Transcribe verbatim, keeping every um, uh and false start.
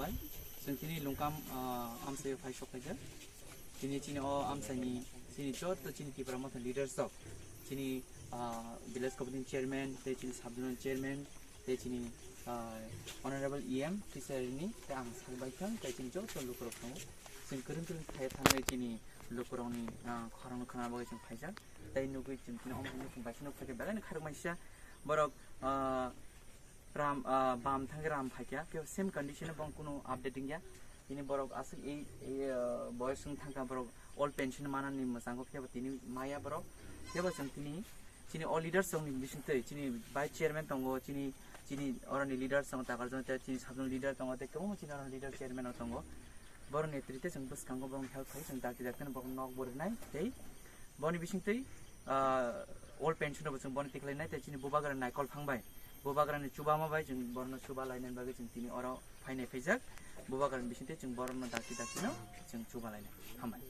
Chwng tini Lungkam, ah, amchaio phai sok phaijak. Tini chini o amchaini chini joto chini Tipra Motha leaders rok, chini, ah, village committee chairman, tei chini sub zonal chairman, tei chini, ah, honorable E M Tisari ni tei ang sak bai kha, tei chini joto lukurok tongo. Chwng kwrwng kwrwng khai thangwi chini lukurokni, ah, khorang khna bagwi chwng phaijak. Tei nugwi chwng tini omo nukung bai kheno phaikhe belai no kharok maisa borok, ah, ram, ah, bam thangwi ram phaikha, kebo same condition o bong kunu update wngya. Tini borok aswk ei, ei, ah, boyos wng thangkha, borok old pension manani mwchango kebo tini maya borok. Kebo chwng tini chini o leaders rokni bisingtwi chini vice chairman tongo, chini, chini oroni leaders tongo, Takarjang tei chini sabjang leader tongo, tei kwbangma chini oroni leader chairman rok tongo. Borok netrite chwng bwskango borok help khai, chwng dakti dakti borok nok bo rwnai tei boni bisingtwi, ah, old pension rokbo chwng bono tiklainai tei chini bubagra naikol phang bai, bubagrani chubama bai chwng borokno chuba lainani bagwi chwng tini oro phainai phaijak. Bubagrani bisingtwi chwng borokno dakti daktino chwng chuba lainai. Hambai.